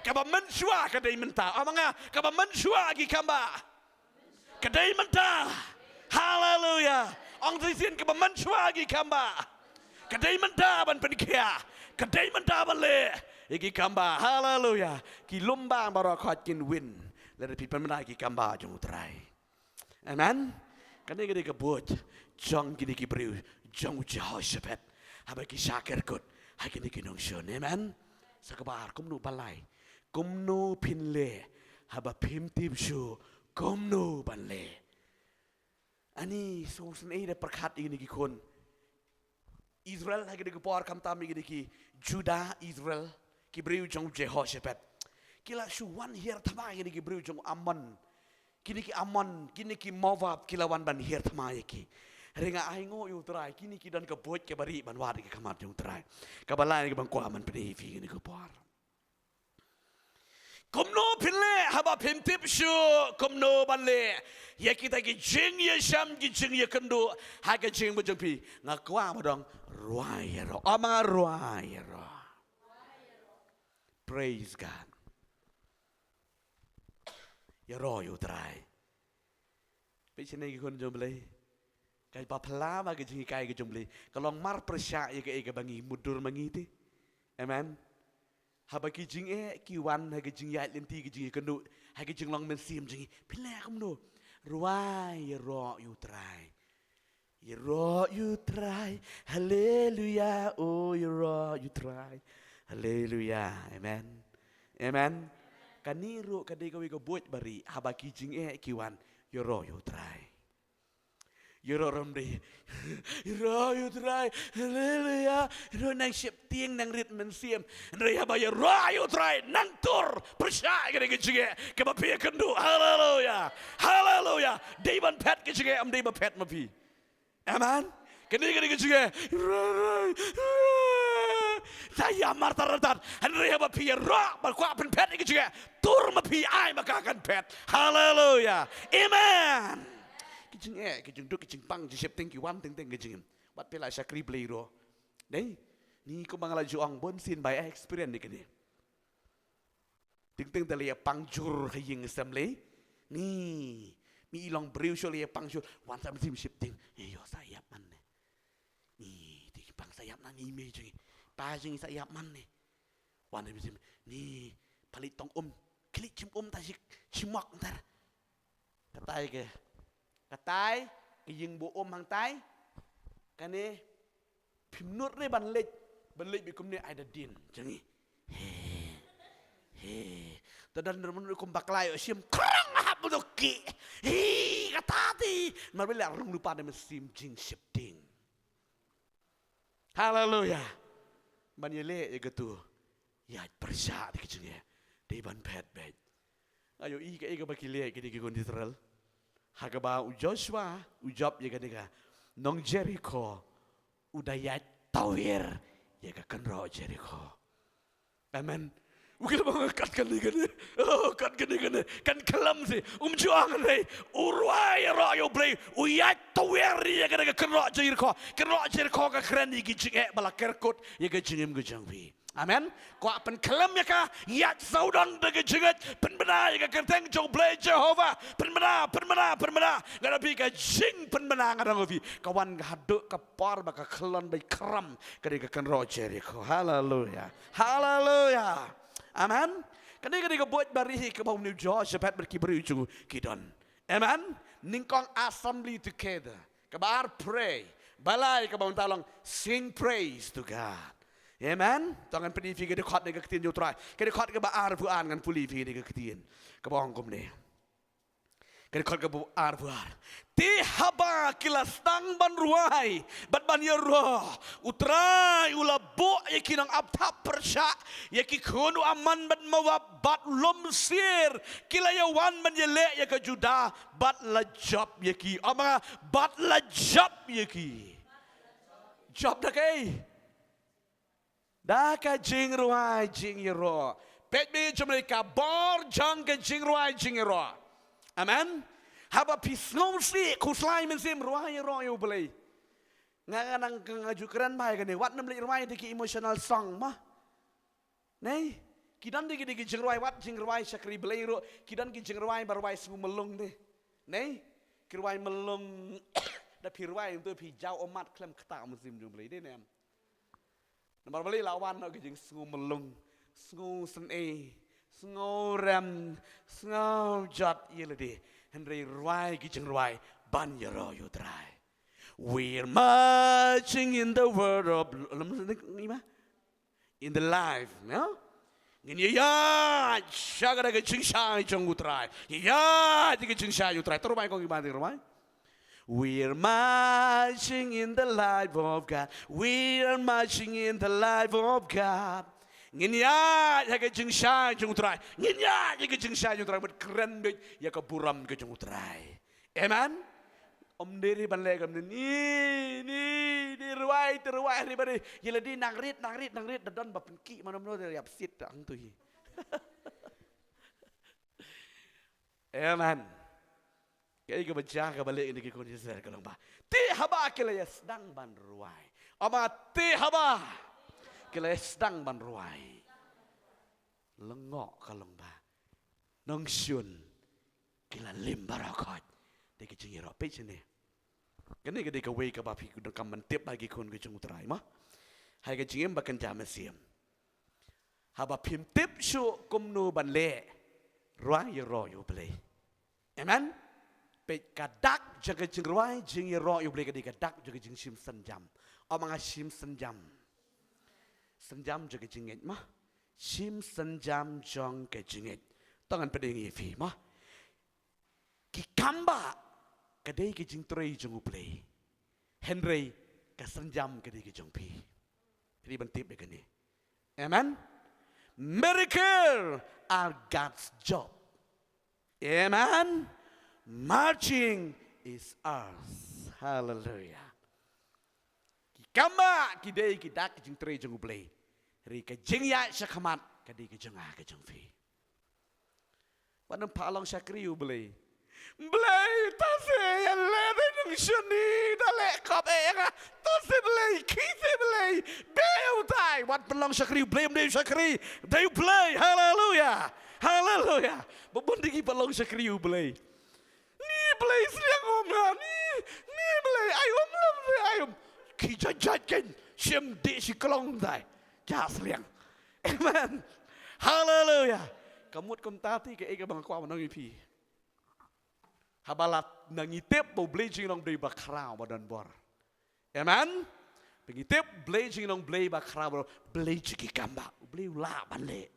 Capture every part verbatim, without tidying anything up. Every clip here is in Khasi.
Kaba mynshuwa ka dei mynta. Ong ma nga, kaba mynshuwa ki khambah ka dei mynta. Haleluya. Ong shisien, kaba mynshuwa ki khambah ka dei mynta ban pynkhiah, ka dei mynta ban leh ïa ki khambah. Haleluya. Ki lum bang baroh khoit kin win lada phi pynbna ïa ki khambah jong U Trai. Amen. Kane ka dei ka buit jong kine ki briew jong u Jehoshaphat haba ki shah kerkut ha kine ki nongshun. Amen. Sa kaba ar, kumno ban leh, kumno phin leh haba phim tip shuh kumno ban leh. Ani sngewsynei da pyrkhat ïa kine ki khun Israel ha kine ki por, khamtam ïa kine ki Juda, Israel, ki briew jong u Jehoshaphat. Ki la shu wan hiar thma ïa kine ki briew jong u Ammon. Kine ki Ammon, kine ki Moab, ki la wan ban hiar thma ïa ki. Hynrei nga ainguh ïa U Trai, kine ki don ka buit kaba rieh ban wad ïa ka khmat jong U Trai. Kaba lai kaba nga kwah ban pyni ïa phi kine ki por. Kumno phin leh haba phim tip shuh kumno ban leh ïa kita ki jingïashem, ki jingïakynduh ha ka jingim ka jong phi? Nga kwah ba dang rwai ïaroh. Ong ma nga, rwai ïaroh. Praise God. Ïaroh ïa U Trai. Peit shane ki khun jong U Blei. Ka ba phylla ba ka jinghikai ka jong U Blei ka long marpyrshah ïa kaei kaba ngi mutdur ma ngi te. Amen. Haba ki jingeh ki wan ha ka jingïaid lynti, ka jingïakynduh, ha ka jinglong mynsiem jong ngi, phin leh kumno? Rwai ïaroh ïa U Trai. Ïaroh ïa U Trai. Haleluya. Oh, ïaroh ïa U Trai. Haleluya. Amen. Amen. Kane ruh ka dei kawei ka buit ba rieh, haba ki jingeh ki wan, ïaroh ïa U Trai. Ïaroh ruh ym dei ïaroh ïa U Trai. Haleluya. Ïaroh nang sheptieng, nang rit mynsiem. Hynrei haba ïaroh ïa U Trai, nang tur pyrshah ïa kane ka jingeh kaba phi ïakynduh. Haleluya. Haleluya. Dei ban phet ka jingeh, ym dei ba phet ma phi. Amen. Kane, kane ka jingeh. Sa ïa martar martar. Hynrei haba phi ïaroh ba kwah phin phet ïa ka jingeh, tur ma phi, ai ma ka kan phet. Haleluya. Amen. Ki jingeh, ki jingduk, ki jingpang, jingsheptieng ki wan teng teng ka jingim. Wat phi la shakri Blei ruh. Dei. Ni kumba nga la ju ong bun sien, by experience ni kane. Teng teng te la ïa pang jur ha ïing sem lei. Ni, mi i long briew shuh la ïa pang jur. Wan sa mynsiem sheptieng. Ïoh sa ïap man ne. Ni, te ki pang sa ïap na ni, mei jong ngi, pa jong ngi sa ïap man ne. Wan sa mynsiem. Ni, palik tong um. Klik shim um ta shik shimok ntar. Katai ke. Katai, ka ïing ba um hangtai. Kane, phim nud re ban leit, ban leit bad kumne ai da dien jong ngi. He. He. Te don ruh mano kum bakla ïoh shim, krong hap ba dok ki. He, kata te. Namar ba la rung lypa da mynsiem jingsheptieng. Haleluya. Ban ïaleh ïa katu, ïa pyrshah da ki jingeh, dei ban phet beit. Nga ïohi kaei kaba ki leh kine ki khun Israel. Ha kaba u Joshua u jop ïa kane ka nong Jerikho, u da ïaid tawiar ïa ka kynroh Jerikho. Amen. U ki la ba ong kat kane kane. Oh, kat kane kane. Kan khlem si. Um ju ong re. U rwai ïaroh ïa U Blei. U ïaid tawiar ïa kane ka kynroh Jerikho. Kynroh Jerikho ka kren ïa ki jingeh ba la kerkut ïa ka jingim ka jong phi. Amen. Kwah pynkhlem ïa ka, ïaid sawdong da ka jingngeit, pynbna ïa ka kyrteng jong U Blei Jehobah. Pynbna, pynbna, pynbna. Nga da phi ka jingpynbna nga da phi. Ka wan haduh ka por ba ka khlon ba i kram, ka dei ka kynroh Jerikho. Haleluya. Haleluya. Amen. Kane ka dei ka buit ba rieh kaba u Jehoshaphat bad ki briew jong u ki don. Amen. Nyngkong assembly together. Kaba ar pray. Ba lai kaba mynta long sing praise to God. Amen. To ngan pyni phi ka dkhot ne ka ktien jong U Trai. Ka dkhot kaba arphew ar ngan pule phi ne ka ktien. Kaba ong kumne. Ka dkhot kaba arphew ar. Te haba ki la sdang ban rwai bad ban ïaroh, U Trai u la buh ïa ki nongap thap pyrshah, ïa ki khun u Ammon bad Moab bad lum Seir, ki la ïa wan ban ïaleh ïa ka Judah bad la jop ïa ki. Ong ma nga, bad la jop ïa ki. Jop da kaei? Da ka jingrwai jingïaroh. Peit beit jong ka bor jong ka jingrwai jingïaroh. Amen. Haba phi sngewsih, khuslai mynsiem, rwai ïaroh ïa U Blei. Nga, nga nang, nga ju kren bha ïa kane, wat nym leit rwai da ki emotional song mo. Nei, Ki don de ki de ki jingrwai wat, jingrwai shakri Blei ruh, ki don ki jingrwai ba rwai sngew myllung de. Nei, ki rwai myllung da phi rwai, ntu phi jaw ummat khlem kata mynsiem jong Blei de, nem. Namar balei? La wan noh ki jingsngew myllung, sngew sngewsih, sngew rem, sngew jot ïa lade. Hynrei rwai ki jingrwai ban ïaroh ïa U Trai. We're marching in the word of, in the life, ya? Ngin ïaid sha ka jingshai jong U Trai. Ïaid ka jingshai U Trai. To rwai kong, ki ba dei rwai. We're marching in the life of God. We're marching in the life of God. Ngin ïaid ha ka jingshai jong U Trai. Ngin ïaid ha ka jingshai jong U Trai. Bad kren beit ïa ka burom ka jong U Trai. Amen. Ym dei re ban leh kumne, ni, ni, ni rwai, te rwai re ba re. Ïa lade nang rit, nang rit, nang rit, da don ba pynki mano mano, da ïap sit tang tu hi. Amen. Kaei kaba jia kaba leh ïa ki khun Israel ka long ba, te haba ki la ïa sdang ban rwai. Ym, te haba ki la ïa sdang ban rwai, lyngngoh ka long ba nongshun ki la lim baroh khoit da ki jingïaroh. Peit shane. Kane ka dei kawei kaba phi donkam ban tip ha ki khun ki jong U Trai, mo. Ha ka jingim ba kynja mynsiem, haba phim tip shuh kumno ban leh, rwai ïaroh ïa U Blei. Amen. Peit, ka dak jong ka jingrwai jingïaroh ïa U Blei ka dei ka dak jong ka jingshim synjam. Ym, nga shim synjam. Synjam jong ka jingngeit, mo. Shim synjam jong ka jingngeit. To ngan pyni ïa phi, mo. Ki kambah ka dei ka jingtrei jong U Blei. Hynrei ka synjam ka dei ka jong phi. Phi dei ban tip ïa kane. Amen. Miracle are God's job. Amen. Marching is ours. Hallelujah. Ki kambah ki dei ki dak ki jingtrei jong U Blei. Hynrei ka jingïaid shakhmat ka dei ka jong nga, ka jong phi. Wat nym phah long shakri U Blei. Blei, to sa ïa leh dei nongshun hi, da leh kop eh ïa nga. To sa Blei, khie sa Blei. Beh utai, wat pynlong shakri U Blei, ym dei shakri. Dei U Blei, haleluya. Haleluya. Ba bun de ki pynlong shakri U Blei. Ni Blei sliang um nga, ni, ni Blei, ai um lem, ai um. Ki jait jait kein, shim dih shi klong tai. Ja sliang. Amen. Haleluya. Ka mut kumta te kaei kaba nga kwah ban ong ïa phi. Haba la nang ngi tip ba U Blei jong ngi long Blei ba khraw ba don bor. Amen. Ba ngi tip Blei jong ngi long Blei ba khraw ba don, Blei jong ki kambah, U Blei u lah ban leh.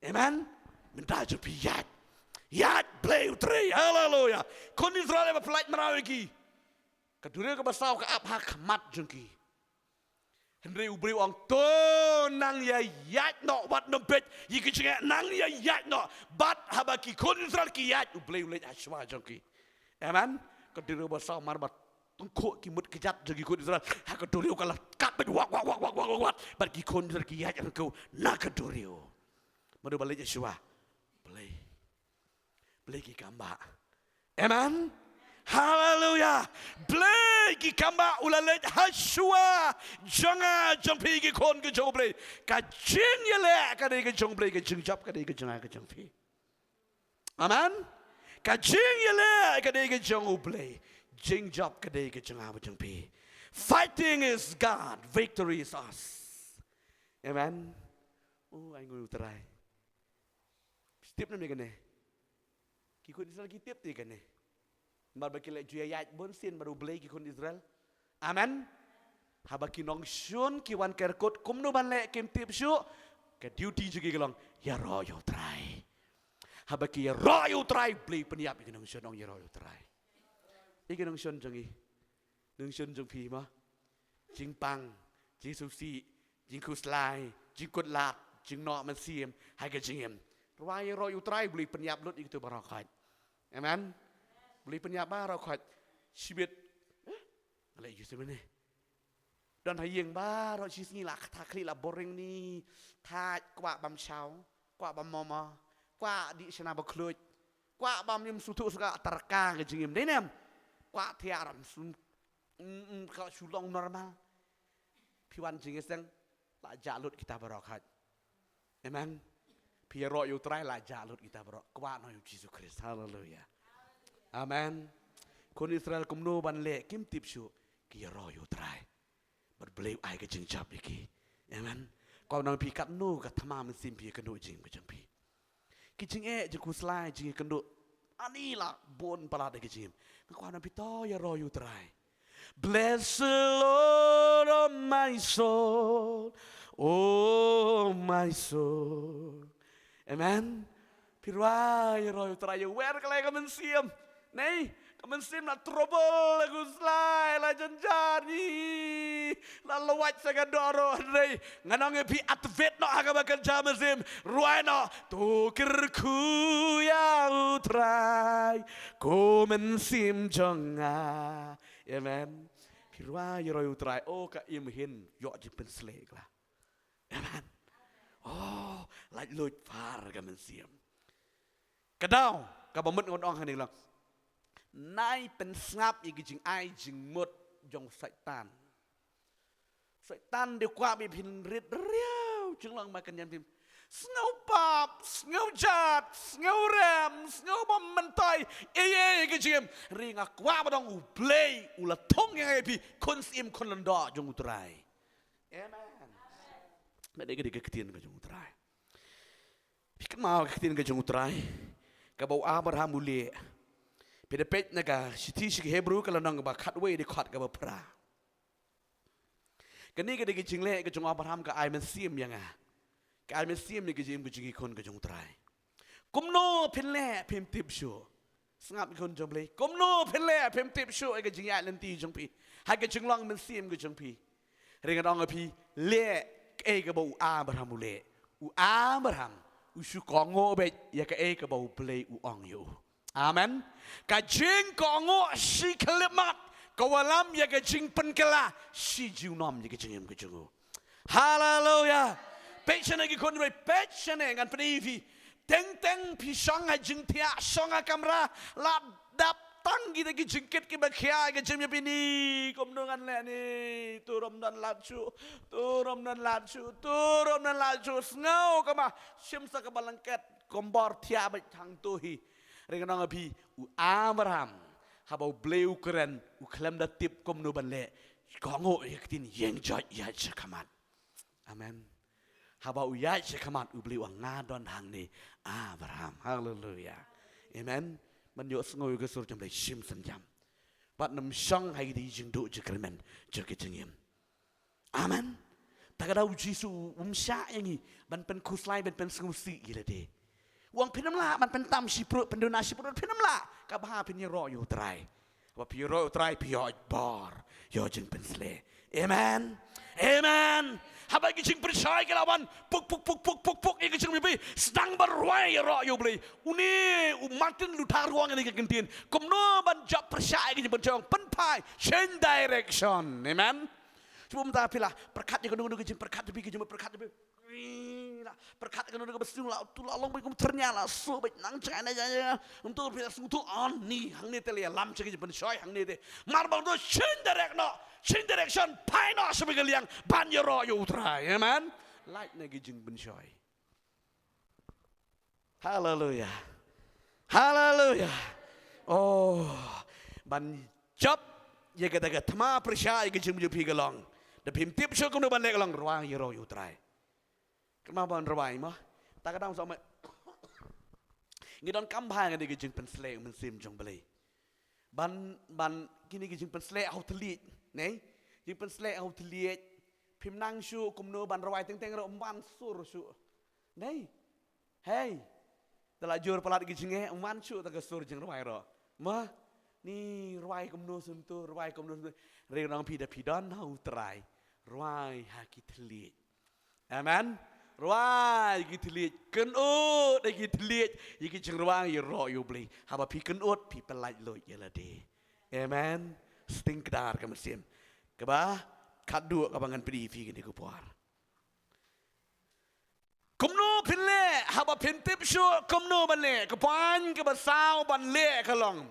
Amen. Mynta jong phi ïaid. Ïaid Blei u trei. Haleluya. Khun Israel ba pynlait mraw ïa ki, ka duriaw kaba saw ka ap ha khmat jong ki. Hynrei U Blei u ong to nang ïa ïaid noh, wat nym peit ïa ki jingeh, nang ïa ïaid noh. Bad haba ki khun Israel ki ïaid, U Blei u leit ha shuwa jong ki. Amen. Ka duriaw ba saw mar ba tyngkhuh ki mut kjat jong ki khun Israel ha ka duriaw, ka la kat beit wat, wat, wat. Bad ki khun Israel ki ïaid ryngkew na ka duriaw. Mano ba leit ha shuwa? Blei. Blei ki kambah. Amen. Haleluya. Blei ki kambah u la leit ha shuwa jong nga jong phi ki khun ki jong U Blei. Ka jingïaleh ka dei ka jong U Blei, ka jingjop ka dei ka jong nga ka jong phi. Amen. Ka jingïaleh ka dei ka jong U Blei. Jingjop ka dei ka jong nga ka jong phi. Fighting is God, victory is us. Amen. Oh, ainguh U Trai. Tip ne em ïa kane? Ki khun Israel ki tip te ïa kane. Namar ba ki la ju ïaid bun sien bad U Blei ki khun Israel. Amen. Haba ki nongshun ki wan kyrkut kumno ban leh kim tip shuh. Ka duty jong ki ka long ïaroh ïa U Trai. Haba ki ïaroh ïa U Trai, Blei pynïap ïa ki nongshun, ong ïaroh ïa U Trai. Ïa ki nongshun jong ngi. Nongshun jong phi mo. Jingpang, jingsngewsih, jingkhuslai, jingkutlad, jingnoh mynsiem ha ka jingim. Rwai ïaroh ïa U Trai, Blei pynïap lut ïa kito baroh khoit. Amen. Blei pynïap baroh khoit. Shibit. Eh? Nga leh ïa u seh mynne. Don ha ïing baroh shi sngi la kata khlieh la boring ni. Thait kwah bam shaw, kwah bam momo, kwah dih shana ba khluit, kwah bam ïum suthu saka tarka ka jingim dei nem. Kwah thiah ram sum, mm, mm, ka shu long normal. Phi wan jingïaseng la jah lut kita baroh khoit. Amen. Phi ïaroh ïa u Trai la jah lut kita baroh. Kwah noh ïa u Jisu Khrist. Haleluya. Amen. Khun Israel kumno ban leh kim tip shuh, ki ïaroh ïa u Trai. Bad U Blei u ai ka jingjop ïa ki. Amen. Kwah ban ong phi katno ka thma mynsiem phi ïakynduh jingim ka jong phi. Ki jingeh jingkhuslai jingïakynduh. Ani la bun palat ïa ka jingim. Nga kwah ban ong phi to ïaroh ïa u Trai. Bless the Lord, oh my soul, oh my soul. Amen. Phi rwai ïaroh ïa u Trai, ïawer ka lei ka mynsiem. Nei, ka mynsiem la trouble, la khuslai, la jynjar, la lwait sa ka doh ruh, hynrei ngan ong ïa phi, activate noh ha kaba kynja mynsiem, rwai noh, to kyrkhu ïa u Trai, ko mynsiem jong nga. Amen. Phi rwai ïaroh ïa u Trai, oh ka im hin, ïoh jingpynsleh la. Amen. Oh, laitluid phar ka mynsiem. Ka daw kaba mut ngan ong hangne lang. Nai pynsngap ïa ki jingai jingmut jong Soitan. Soitan dei kwah ba phin rit riaw jinglong, ma kan ïa phim sngew pap, sngew jat, sngew rem, sngew bym myntoi. Ei ei ka jingim. Hynrei nga kwah ban ong U Blei u la thung ïa nga ïa phi khun syiem khun lyngdoh jong U Trai. Amen. Ka dei ka dei ka ktien ka jong U Trai. Phi kynmaw ka ktien ka jong U Trai kaba u Abraham u leh. Phi da peit na ka shithi sha ki Hebru ka lynnong kaba khatwei, dkhot kaba phra. Kane ka dei ka jingleh ka jong u Abraham, ka ai mynsiem ïa nga. Ka ai mynsiem ïa ka jingim ka jong ki khun ka jong U Trai. Kumno phin leh phim tip shuh. Sngap, ki khun jong U Blei. Kumno phin leh phim tip shuh ïa ka jingïaid lynti jong phi, ha ka jinglong mynsiem ka jong phi. Hynrei ngan ong ïa phi, leh kaei kaba u Abraham u leh. U Abraham u shu kohnguh beit ïa kaei kaba U Blei u ong ïa u. Amen. Ka jingkohnguh shi khyllipmat ka wallam ïa ka jingpynkylla shi junom ïa ka jingim ka jong u. Haleluya. Peit shane ki khun, peit shane, ngan pyni ïa phi. Teng teng phi shong ha jingthiah, shong ha kamra, la dap tang kita ki jingkit kiba khia ïa ka jingim ïa phi. Ni kumno ngan leh ni, tu ruh ym don lad shuh, tu ruh ym don lad shuh, tu ruh ym don lad shuh. Sngew kaba shim sa kaba lyngkhet, kombor thiah beit hangto hi. Hynrei ngan ong ïa phi, u Abraham, haba U Blei u kren, u khlem da tip kumno ban leh, kohnguh ïa ka ktien, ïeng joit ïaid sha khmat. Amen. Haba u ïaid sha khmat, U Blei u ong, nga don hangne, Abraham. Haleluya. Amen. Ban ïohsngew ïa ka sur jong U Blei, shim synjam. Bad nym shong ha ki jingduh jingkyrmen jong ka jingim. Amen. Ta ka daw U Jisu um shah ïa ngi ban pynkhuslai, ban pynsngewsih ïa lade. U ong phin ym lah ban pyntam shipruh, pynduna shipruh, phin ym lah. Ka bha phin ïaroh ïa U Trai. Haba phi ïaroh ïa U Trai phi ïoh bor, ïoh jingpynsleh. Amen. Amen. Haba ki jingpynshoi ki la wan puk puk puk puk puk puk ïa ki jingpynshoi, sdang ban rwai ïaroh ïa U Blei. Une u Martin Luther u ong ïa kane ka ktien, kumno ban jop pyrshah ïa ki jingpynshoi, pynphai, change direction. Amen. Shu bym ta phi la pyrkhat ïa kano kano ka jingpyrkhat, phi ka jingpyrkhat, phi la pyrkhat ïa kano kano ka bsniang, la tu la long bad kum thyrnia, la shu bad nang jngai na ïa ïa. Ym tu phi la sngewthuh, ani hangne te la ïalam sha ka jingpynshoi hangne te. Mar ba to change direct noh, change direction, phai noh sha ba ka liang ban ïaroh ïa U Trai. Amen. Lait na ka jingpynshoi. Haleluya. Haleluya. Oh, ban jop ïa kata ka thma pyrshah ïa ka jingim jong phi ka long, da phim tip shuh kumno ban leh ka long, rwai ïaroh ïa U Trai. Kumno ban rwai mo? Ta ka dang sa ma ngi donkam bha ïa kane ka jingpynsleh mynsiem jong U Blei. Ban, ban, kine ki jingpynsleh ha u thylliej, ne? Jingpynsleh ha u thylliej. Phim nang shuh kumno ban rwai, teng teng ruh ym wan sur shuh. Ne? Hei. Te la jur palat ki jingeh, ym wan shuh ta ka sur jingrwai ruh. Ma, ni rwai kumno shuh tu, rwai kumno shuh tu. Hynrei ngan ong phi, da phi don ha U Trai, rwai ha ki thylliej. Amen. Rwai ki thylliej, kynnoh da ki thylliej ïa ki jingrwai ïaroh ïa U Blei. Haba phi kynnoh, phi pyllait luid ïa lade. Amen. Sting kdar ka mynsiem. Kaba khatduh kaba ngan pyni ïa phi kane ka por. Kumno phin leh haba phim tip shuh kumno ban leh? Ka point kaba saw ban leh ka long,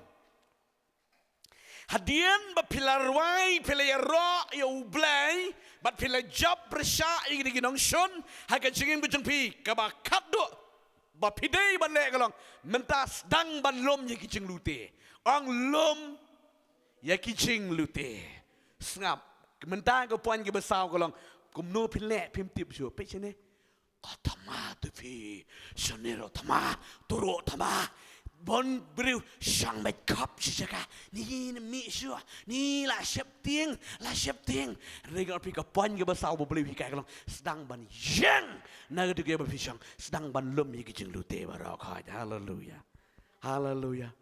hadien ba phi la rwai, phi la ïaroh ïa U Blei, bad phi la jop pyrshah ïa kine ki nongshun ha ka jingim ka jong phi, kaba khatduh, Ba phi dei ban leh ka long, mynta sdang ban lum ïa ki jinglute. Ong lum ïa ki jinglute. Sngap, mynta ka point kaba saw ka long, kumno phin leh phim tip shuh. Peit shane. Ka thma te phi, shane ruh thma, tu ruh thma. Bun briew shong beit khop shi jaka. Ni ne mih shuh, ni la sheptieng, la sheptieng. Hynrei nga ong phi ka point kaba saw ba U Blei u hikai ka long, sdang ban ïeng na ka dei kaba phi shong, sdang ban lum ïa ki jinglute baroh khoit. Haleluya. Haleluya.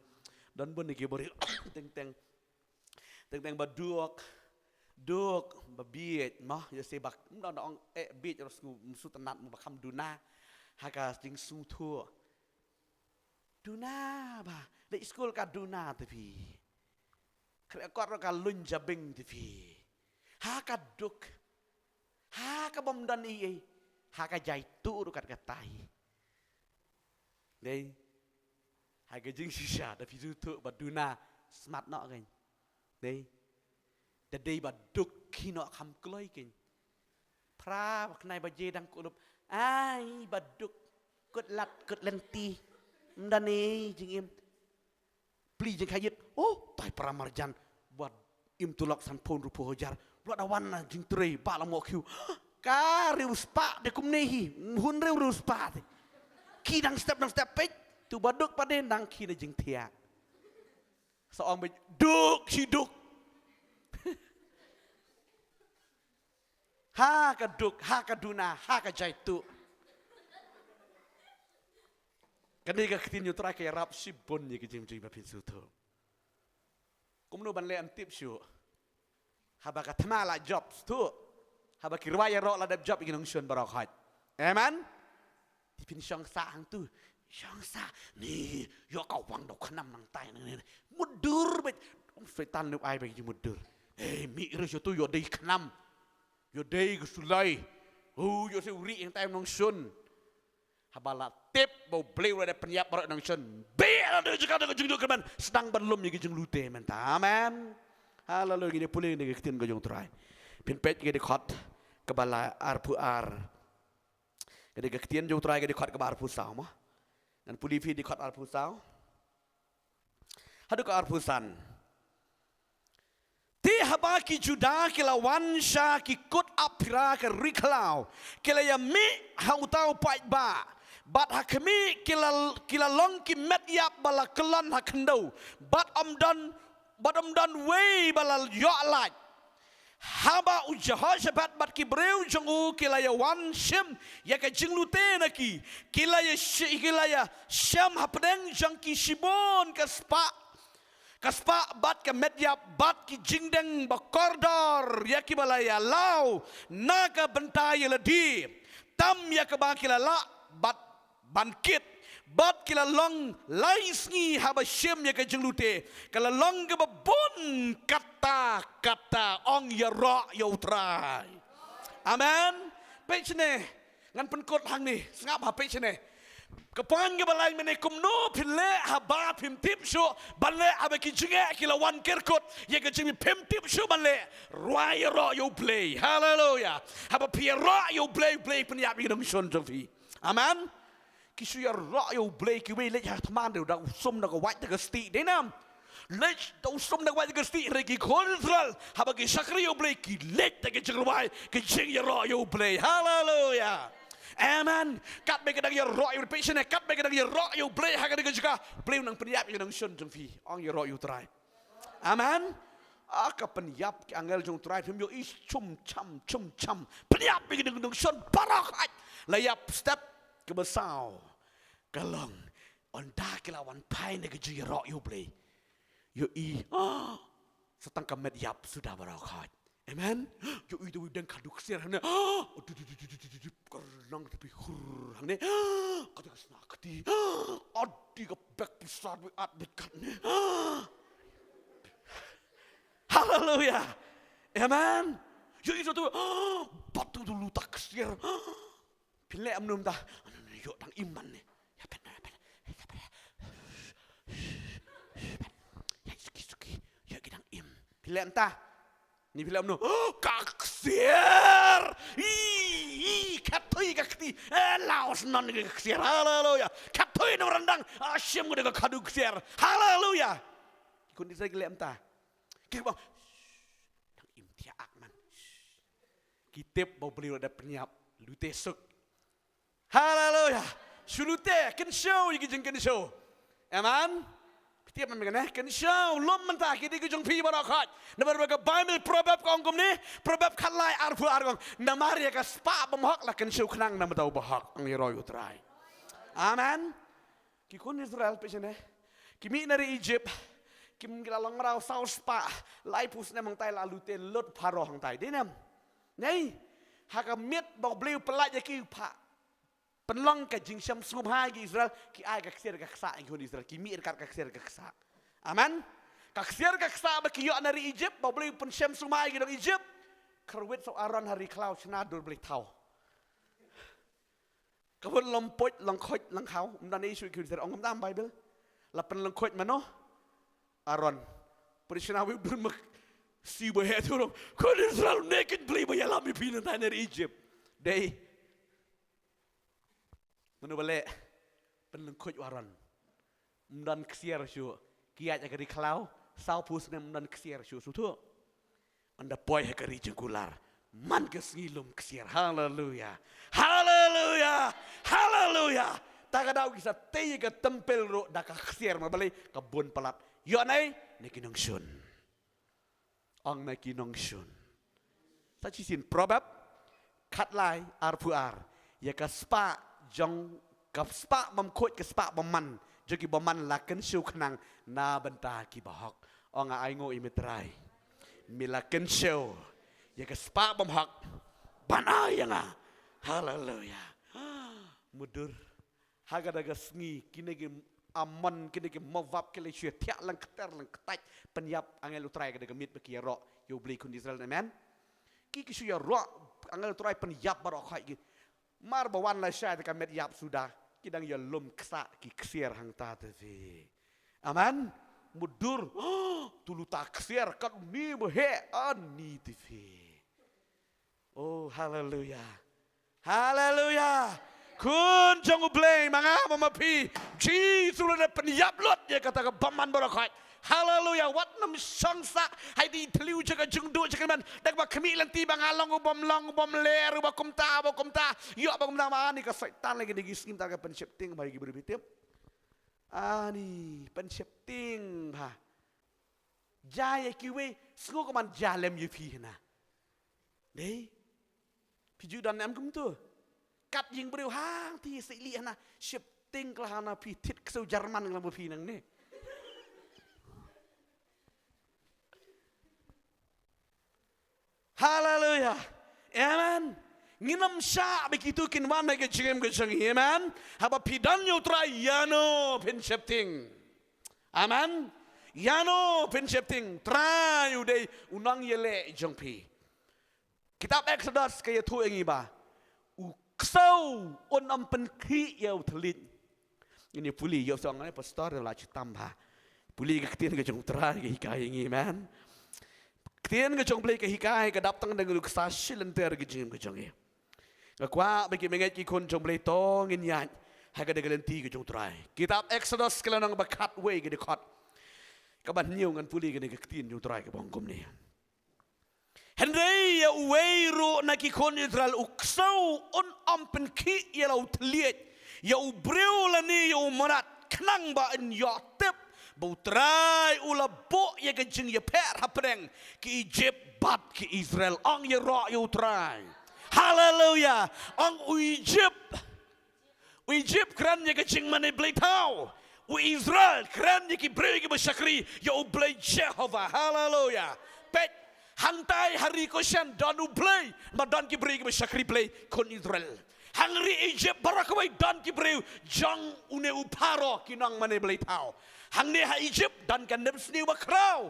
Don bun ïa ki briew teng teng, teng teng ba duk, duk ba bieit mo, ïa se ba, ym don ong eh bieit ruh shu, shu tynnat mo, ba kham duna ha ka jingsngewthuh. Duna ba leit skul ka duna te phi. Khreh kot ruh ka luin jabieng te phi. Ha ka duk, ha ka bym don ei ei, ha ka jaituh ruh kat katai. Dei, ha ka jingshisha da phi sngewthuh ba duna, smat noh kein. Dei, da dei ba duk khie noh kham kloi kein. Phra ba khyndai baje dang kulup, ai ba duk, kut lad kut lynti, ym don ei jingim. Plie jingkhaiit, oh tai para marjan, wat im tulok sanphew hynriewphew hajar. Wat da wan na jingtrei, ba la mo khiew. Ka riewspah te kumne hi, hun riewspah te. Khie dang step dang step peit, tu ba duk pat de nang khie na jingthiah. Sa ong beit duk shi duk. Ha ka duk, ha ka duna, ha ka jaituh. Kane ka ktien jong U Trai ka ïarap shibun ïa ki jingjia ba phin sngewthuh. Kumno ban leh ym tip shuh. Haba ka thma la jop shuh. Haba ki rwai ïaroh la dep jop ïa ki nongshun baroh khoit. Amen. Te phin shong sah hangtu. Shong sah. Ni, ïoh ka wang da u khnam nangtai nangne. Mutdur beit. Ong Soitan ne u ai beit ki mutdur. Hei, mih re shuh tu ïoh dei khnam. Ïoh dei ka sulai. Oh, ïoh se u rieh nangtai u nongshun. Haba la tip ba U Blei u la dep pynïap baroh nongshun. Beh la dei jaka da ka jingduk kyrmen. Sdang ban lum ïa ki jinglute mynta. Amen. Haleluya. Ngin ïa pule ïa ka ktien ka jong U Trai. Phin peit ïa ka dkhot kaba la arphew ar. Ka dei ka ktien jong U Trai ka dei dkhot kaba arphew saw mo. Ngan pule phi dei dkhot arphew saw haduh ka arphew san. Te haba ki Juda ki la wan sha ki kut ap phira ka ri khlaw, ki la ïa mih ha uta u paidbah. Bad ha khmih ki la, ki la long ki met ïap ba la kyllon ha khyndew. Bad ym don, bad ym don wei ba la ïoh lait. Haba u Jehoshaphat bad ki briew jong u ki la ïa wan shim ïa ka jinglute na ki, ki la ïa shi-, ki la ïa shem hapdeng jong ki shibun ka spah, ka spah bad ka met ïap bad ki jingdeng ba kordor ïa ki ba la ïa law na ka bynta ïa lade. Tam ïa kaba ki la lah bad ban kit. Bad ki la long lai sngi haba shim ïa ka jinglute. Ka la long kaba bun katta katta. Ong ïaroh ïa U Trai. Amen. Peit shane. Ngan pynkut hangne. Sngap ha peit shane. Ka point kaba lai mynne kumno phin leh haba phim tip shuh ban leh haba ki jingeh ki la wan kyrkut ïa ka jingim phim tip shuh ban leh. Rwai ïaroh ïa U Blei. Haleluya. Haba phi ïaroh ïa U Blei, U Blei pynïap ïa ki nongshun jong phi. Amen. Ki shu ïaroh ïa U Blei kiwei leit ha thma de da u sum da ka wait da ka stieh de nam. Leit da u sum da ka wait da ka stieh re ki khun Israel. Haba ki shakri ïa U Blei ki leit da ki jingrwai ki jingïaroh ïa U Blei. Haleluya. Amen. Katba ki dang ïaroh ïa U Blei, peit shane, katba ki dang ïaroh ïa U Blei ha ka dei ka jaka, U Blei u nang pynïap ïa ki nongshun jong phi. Ong ïaroh ïa U Trai. Amen. Ah, ka pynïap ki angel jong U Trai phim ïohi chum cham chum cham. Pynïap ïa ki nongshun baroh. Ai. La ïap step kaba saw. Ka long. Ynda ki la wan phai na ka jingïaroh ïa U Blei. Ïohi. Ah. Sa tang ka met ïap suda baroh khoit. Amen. Ïohi da u deng khadduh ksiar hangne. Ah. Ka rnang te phi hur hangne. Ka dei ka sna kti. Adi ka bek pisa dwi at bit katne. Haleluya. Amen. Ïohi sa tu. Batu tu lutak ksiar. Phin leh kumno mynta. Ïoh dang im man ne. Ïa phet, ïa phet. Ïa suki suki. Ïoh ki dang im. Phin leh mynta. Ni phi leh kumno. Ka ksiar. Ih, ih, khat Ka kti, eh, law snon ka ksiar. Haleluya. Kap thui na randang, ah, shim ka da ka khadu ksiar. Haleluya. Ki khun Israel ki leh mynta. Ki ba, shh, dang im thiah ak man. Shh. Ki tip ba U Blei u la dep pynïap, lute suk. Haleluya. Shu lute, kynshew ïa ki jingkynshew. Amen. Phi tip, amen, kane kynshew lum mynta ki dei ki jong phi baroh khoit. Namar ba ka Bible Proverb ka ong kumne, Proverb khatlai arphew ar ka ong, namar ïa ka spah bymhok la kynshew khnang na ka bynta u bahok, ong ïaroh ïa U Trai. Amen. Ki khun Israel phi shane, ki mih na ri Egypt, kim, ki la long mraw saw spah, laiphew snem hangtai la lute lut Pharaoh hangtai. Dei ne em? Nei, ha ka miet ba U Blei u pyllait ïa ki, u phah pynlong ka jingshem sngewbha ïa ki Israel, ki ai ka ksiar ka ksa ïa ki khun Israel, ki mih ryngkat ka ksiar ka ksa. Amen. Ka ksiar ka ksa ba ki ïoh na ri Egypt, ba U Blei u pynshem sngewbha ïa ki nong Egypt. Khyrwit sa u Aaron ha ri khlaw, shna dur blei thaw. Ka bun lyngkhuid, lyngkhuid, lyngkhaw, ym don ei shuh ïa ki khun Israel. Ong kumta Bible. La pynlyngkhuid mano? Aaron. Pynshna wei u dur mak. Siew ba heh tu rong. Khun Israel, ne kin Blei ba ïalam ïa phi na tai na ri Egypt. Dei. Mano ba leh? Pynlyngkhuid u Aaron. Ym don ksiar shuh. Ki ïaid ha ka ri khlaw, sawphew snem ym don ksiar shuh, sngewthuh. Ynda poi ha ka ri jong kular, man ka sngi lum ksiar. Haleluya. Haleluya. Haleluya. Ta ka daw ki sa tei ïa ka templ ruh da ka ksiar, ma balei? Ka bun palat. Ïoh nei? Na ki nongshun. Ong na ki nongshun. Sa shisien Proverb khatlai arphew ar. Ïa ka spah jong, ka spah bymkhuid, ka spah bymman jong ki bymman la kynshew khnang na bynta ki bahok. Ong nga ainguh ïa me Trai, me la kynshew ïa ka spah bymhok ban ai ïa nga. Haleluya. Mutdur. Ha kata ka sngi, kine ki Ammon, kine ki Moab, ki la shu thiah lyngkter lyngktait, pynïap angel U Trai ha kata ka miet ba ki ïaroh ïa U Blei, khun Israel, amen. Ki, ki shu ïaroh angel U Trai pynïap baroh khoit ki. Mar ba wan lashai te ka met ïap suda, ki dang ïalum ksa ki ksiar hangta te phi. Amen. Mutdur, tu luta ksiar katne ba heh, ani te phi. Oh, haleluya. Haleluya. Khun jong U Blei, ma nga ma phi, Jisu u la pynïap lut ïa kata ka bymman baroh khoit. Haleluya. Wat nym shong sah ha i thliew jong ka jingduh jong ka man. Dak ba khmih lynti ba nga long u bym long, u bym leh, u ba kumta, u ba kumta. Ïoh ba kumta, ma ani ka Soitan lagi dei ki sngi mynta ka pynsheptieng ba ïa ki briew, phi tip. Ani pynsheptieng ba. Jia ïa kiwei, sngew ka man jia lem ïa phi hana. Dei. Phi ju don em kumto. Kat ïing briew hangta seh lieh hana, sheptieng ka la hana phi, thied ksew German ka la ma phi nangne. Haleluya. Amen. Ngin ym shah ba kito kin wan ha ka jingim ka jong ngi. Amen. Haba phi don ïa U Trai, ïano phin sheptieng. Amen. Ïano phin sheptieng. Trai u dei u nongïaleh jong phi. Kitab Exodus ka ïathuh ïa ngi ba u ksew un ym pynkhih ïa u thylliej. Ngin ïa pule, ïoh song ne pastor la chitam ba. Pule ka ktien ka jong U Trai ka hikai ïa ngi, amen. Ktien ka jong U Blei ka hikai, ka dap tang da u ksa shi lynter ka jingim ka jong ngi. Nga kwah ba ki mengeit ki khun jong U Blei to ngin ïaid ha kata ka lynti ka jong U Trai. Kitab Exodus ka lynnong ba khatwei ka dkhot kaba hynñiew, ngan pule kane ka ktien jong U Trai kaba ong kumne. Hynrei ïa uwei ruh na ki khun Israel u ksew un ym pynkhih ïa la u thylliej, ïa u briew lane ïa u mrad, khnang ba yn ïoh tip ba U Trai u la buh ïa ka jingïapher hapdeng ki Ijipt bad ki Israel. Ong ïaroh ïa U Trai. Haleluya. Ong u Ijipt U Ijipt kren ïa ka jingmane blei thaw. U Israel kren ïa ki briew kiba shakri ïa U Blei Jehobah. Haleluya. Peit, hangtai ha ri Goshen don U Blei, ma don ki briew kiba shakri blei, khun Israel. Hangri Ijipt baroh kawei don ki briew jong une u Pharaoh, ki nongmane blei thaw. Hangne ha Ijipt don ka nep sniew ba khraw.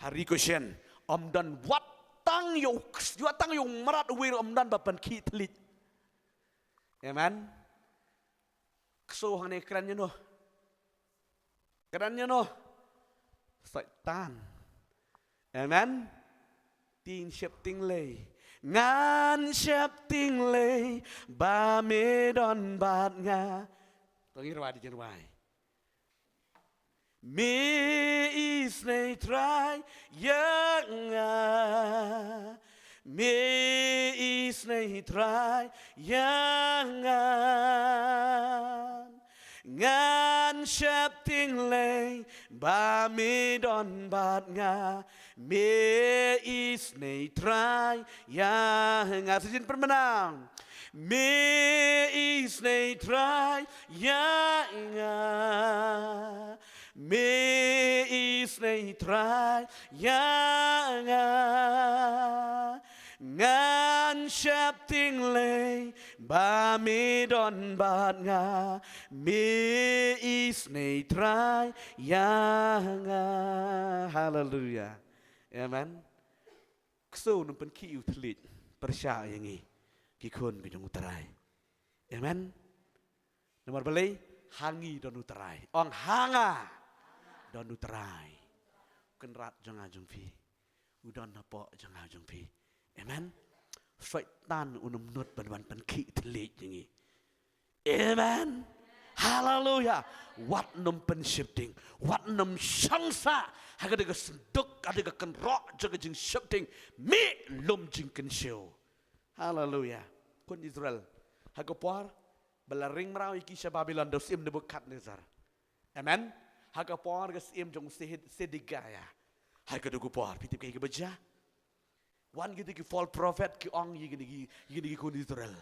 Ha ri Goshen ym don wat tang ïa u, wat tang ïa u mrad uwei ruh ym don ba pynkhih thylliej. Amen. Ksew hangne kren ïano? Kren ïano? Soitan. Amen. Tieng sheptieng lei. Ngan sheptieng lei ba me don bad nga. To ngin rwai, to ngin rwai. Me isynei Trai ïa nga. Me isynei Trai ïa nga. Ngan sheptieng lei ba me don bad nga. Me isynei Trai ïa nga. Sa shisien pynban. Me isynei Trai ïa nga. Me isynei Trai ïa nga. Ngan sheptieng lei ba me don bad nga. Me isynei Trai ïa nga. Haleluia. Amen. Ksew, ngan pynkhih ïa u thylliej pyrshah ïa ngi ki khun ki jong u Trai. Amen. Namar balei? Ha ngi don u Trai. Ong, ha nga don u Trai. Kynrad jong nga jong phi u don hapoh jong nga jong phi. Amen. Soitan un ym nud ban wan pynkhih thylliej ïa ngi. Amen. Haleluia. Wat nym pynsheptieng, wat nym shong sah ha ka dei ka synduk, ha ka dei ka kynroh jong ka jingsheptieng. Mih lum jingkynshew. Haleluia. Khun Israel, ha ka por ba la ring mraw ïa ki sha Babilon da u syiem Nebukadnezar. Amen. Ha ka por ka syiem jong u Sed-, Sedekia. Ha ka dei ka por, phi tip kaei kaba jia? Wan kito ki false prophet ki ong ïa kine ki, ïa kine ki khun Israel.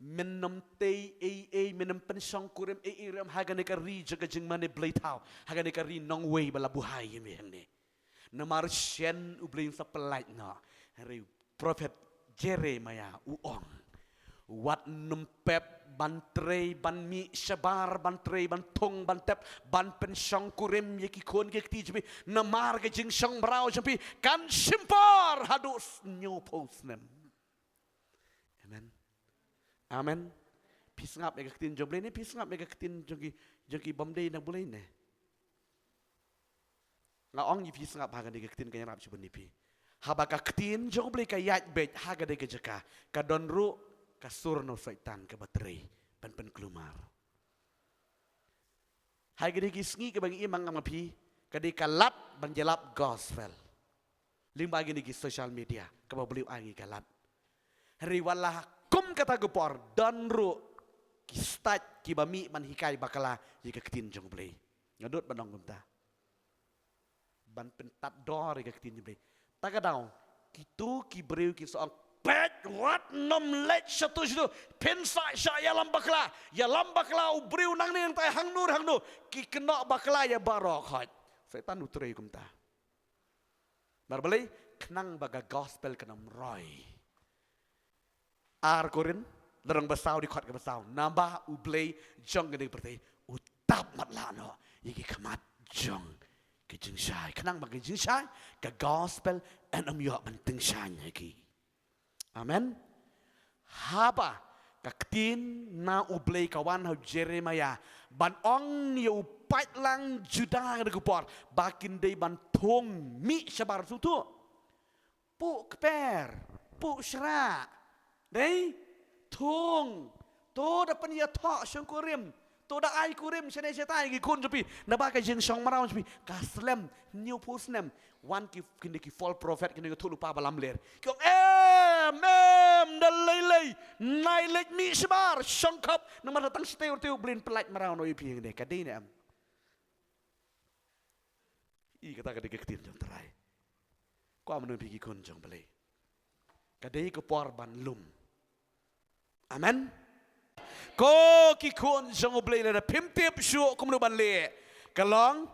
Men nym tei ei ei, men nym pynshongkurim ei ei ruh ha kane ka ri jong ka jingmane blei thaw, ha kane ka ri nongwei ba la buhai ïa me hangne. Namar shen U Blei un sa pyllait noh. Hynrei u prophet Jeremiah u ong, wat nym pep ban trei ban mih shabar, ban trei ban thung ban tep, ban pynshongkurim ïa ki khun ki kti jong phi, namar ka jingshong mraw jong phi kan shim por haduh s-, hynñiewphew snem. Amen. Amen. Phi sngap ïa ka ktien jong U Blei ne phi sngap ïa ka ktien jong ki, jong ki bym dei na U Blei ne? Nga ong ïa phi, sngap ha kane ka ktien, kan ïarap shibun ïa phi. Haba ka ktien jong U Blei ka ïaid beit ha ka dei ka jaka, ka don ruh ka sur na u Soitan kaba trei ban pynkulmar. Ha kine ki sngi kaba ngi im, nga ong ïa phi, ka dei ka lad ban ïalap gospel lyngba kine ki social media kaba U Blei u ai ngi ka lad. Hynrei wat la kum kata ka por, don ruh ki stait kiba mih ban hikai bakla ïa ka ktien jong U Blei. Nga dud ban ong kumta, ban pyntap dor ïa ka ktien jong U Blei. Ta ka daw kito ki briew ki sa ong, peit, wat nym leit shatu shatu, phin sa shah ïalam bakla, ïalam bakla, u briew nangne nangtai, hangno hangno, ki kynnoh bakla ïa baroh khoit. Soitan u trei kumta. Namar balei? Khnang ba ka gospel kan ym roi. Ar Korinth, lynnong ba saw, dkhot kaba saw. Naba U Blei jong kane ka pyrthei u tap matlah noh ïa ki khmat jong ka jingshai, khnang ba ka jingshai, ka gospel, kan ym ïoh ban tyngshaiñ ha ki. Amen. Haba ka ktien na U Blei ka wan ha u Jeremiah ban ong ïa u paidlang Judah ha kane ka por ba kin dei ban thung, mih shabar, sngewthuh. Puh kper, puh shrah. Dei? Thung. To da pynïathoh shongkurim. To da ai kurim shane shatai ki khun jong phi. Naba ka jingshong mraw jong phi ka slem, hynñiewphew snem. Wan ki, kine ki false prophet, kine ki thulpa ba lamler. Ki ong, em, em, da lei lei. Nai leit mih shabar, shongkhop. Namar tang shatei ruh te U Blei un pyllait mraw noh ïa phi hangne. Ka dei ne em? I kata ka dei ka ktien jong U Trai. Ko, mano phi ki khun jong U Blei, ka dei ka por ban lum. Amen. Ko ki khun jong U Blei, lada phim tip shuh kumno ban leh, ka long,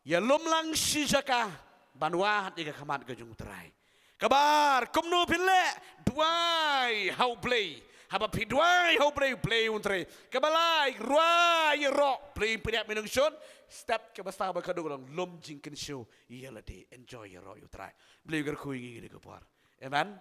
ïalum lang shi jaka ban wad ïa ka khmat ka jong U Trai. Kaba ar, kumno phin leh? Duwai ha U Blei. Haba phi duwai ha U Blei, U Blei un trei. Kaba lai, rwai ïaroh, Blei pynïap me nongshun. Step kaba saw bad kaba khatduh ka long lum jingkynshew ïa lade, enjoy ïaroh ïa U Trai. Blei u kyrkhu ïa ngi kane ka por. Amen.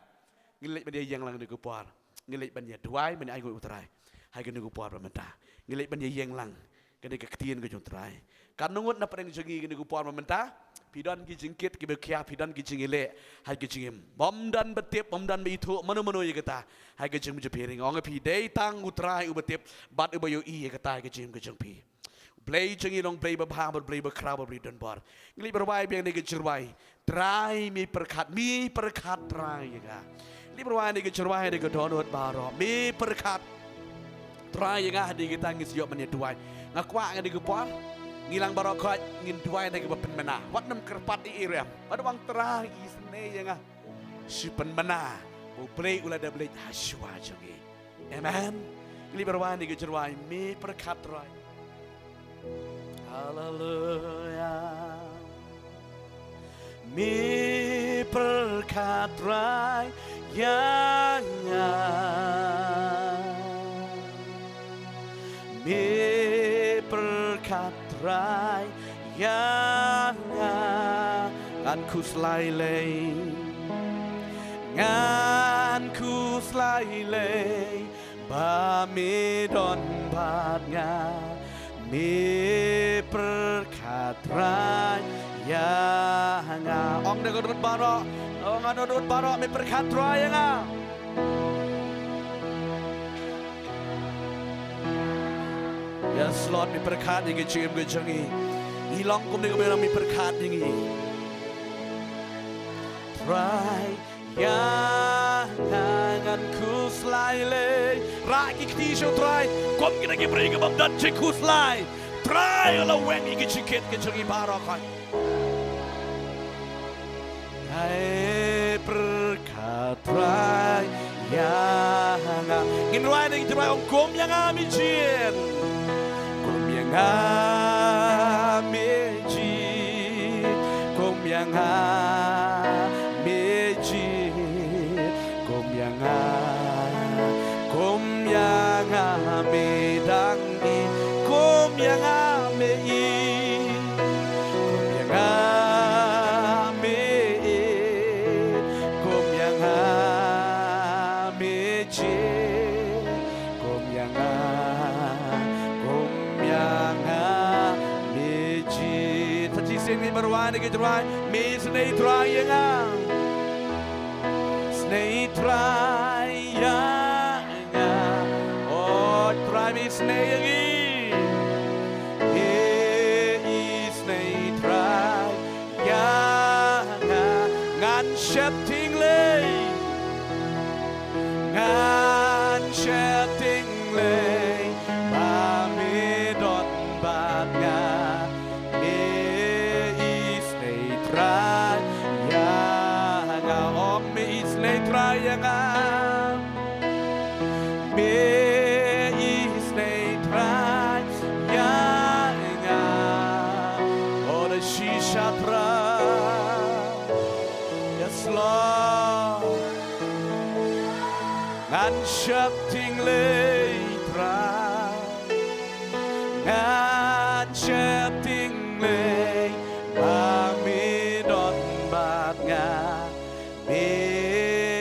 Ngin leit ban ïa ïeng lang kane ka por. Ngin leit ban ïa duwai, ban ïa ainguh ïa U Trai ha kane ka por ba mynta. Ngin leit ban ïa ïeng lang kane ka ktien ka jong U Trai. Katno ngut na pdeng jong ngi kane ka por ba mynta? Phi don ki jingkit kiba khia, phi don ki jingïaleh ha ki jingim. Bym don ba tip, bym don ba ithuh mano mano ïa kata ha ki jingim jong phi. Nga ong ïa phi, dei tang U Trai uba tip bad uba ïohi ïa kata ha ki jingim ki jong phi. Blei jong ngi long Blei ba bha, Blei ba khraw, Blei donbor. Ngi leit ban rwai biang ïa ka jingrwai. Trai, me pyrkhat, me pyrkhat Trai ïa nga. Ngi leit ban rwai ïa ka jingrwai ïa ka dohnud baroh. Me pyrkhat Trai ïa nga, ha kine kita ngi sa ïoh ban ïa duwai. Nga kwah ha kane ka por, ngi lang baroh khoit ngin duwai da kaba pynbna. Wat nym kyrpad ïa i ruh em. Wat wan Trai, isynei ïa nga. Shu pynbna ba U Blei u la dep leit ha shuwa jong ngi. Amen. Ngi leit ban rwai ïa ka jingrwai, me pyrkhat Trai. Haleluya. Me pyrkhat Trai ïa nga. Me pyrkhat Trai ïa nga. Ngan khuslai lei. Ngan khuslai lei. Ba me don bad nga, me pyrkhat Trai ïa nga. Ong da ka dohnud baroh, ong da ka dohnud baroh, me pyrkhat Trai ïa nga. Yes, Lord, me pyrkhat ïa ka jingim ka jong ngi. Ngi long kumne kumne, me pyrkhat ïa ngi. Trai ïa nga, ngan khuslai lei. Rah ki kti sha U Trai kum kita ki briew kiba ym don jingkhuslai. Trai, la weng ïa ki jingkit ki jong ngi baroh khoit. Ngai pyrkhat Trai ïa nga. Ngin rwai da ki Trai, ong: Kum ïa nga me jied. Kum ïa nga me jied, kum ïa nga me jied, kum ïa nga, kum ïa nga me dang ïeit, kum ïa nga me ïeit, kum ïa nga me ïeit, kum ïa nga me jied, kum ïa nga, kum ïa nga me jied. Sa shisien ngin rwai da ki Trai, me isynei Trai ïa nga. Isynei Trai ïa nga. O Trai, me isynei ïa ngi. Me isynei Trai ïa nga. Ngan sheptieng lei, ngan sheptieng lei ba me don bad nga. Me isynei Trai ïa nga. Ong: Me isynei Trai ïa nga. Me isynei Trai ïa nga. O da shisha Trai. Yes, Lord. Ngan sheptieng lei Trai. Ngan sheptieng lei ba me don bad nga. Me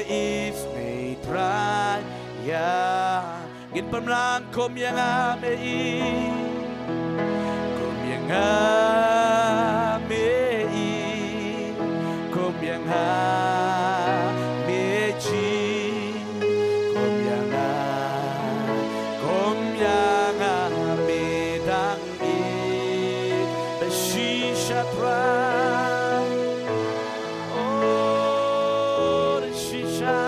isynei Trai ïa. Ngin pynmlak. Kum ïa nga me ïeit, kum ïa nga me ïeit, kum ïa nga me jied, kum ïa nga, kum ïa nga me dang ïeit. Da shisha Trai. O da shisha.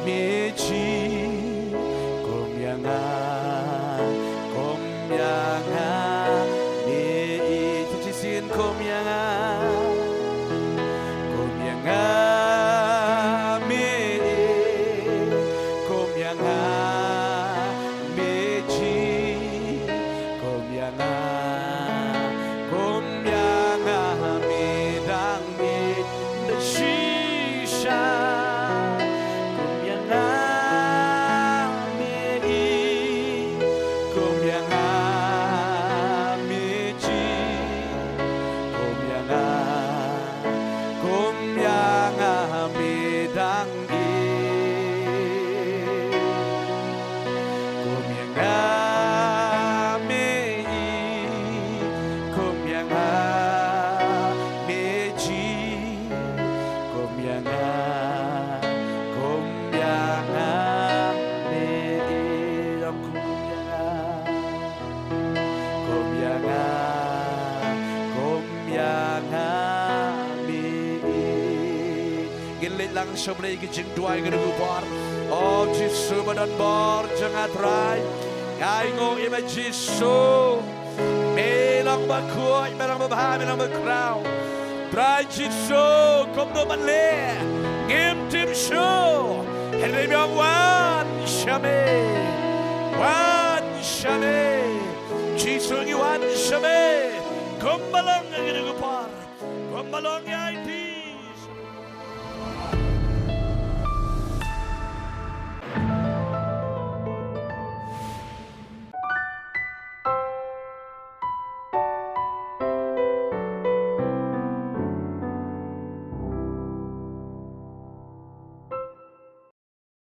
Me jied, kum ïa nga, kum ïa nga me ïeit. Sa shisien: Kum ïa nga, kum ïa nga me ïeit, kum ïa nga me jied, kum ïa nga, Dang sha U Blei ki jingduwai kane ka por. O Jisu ba don bor jong nga Trai. Nga ainguh ïa me Jisu. Me long ba khuid, me long ba bha, me long ba khraw. Trai Jisu, kumno ban leh ngim tip shuh. Hynrei me ong wan sha me. Wan sha me. Jisu ngi wan sha me. Kumba long ha kane ka por. Kumba long ïa i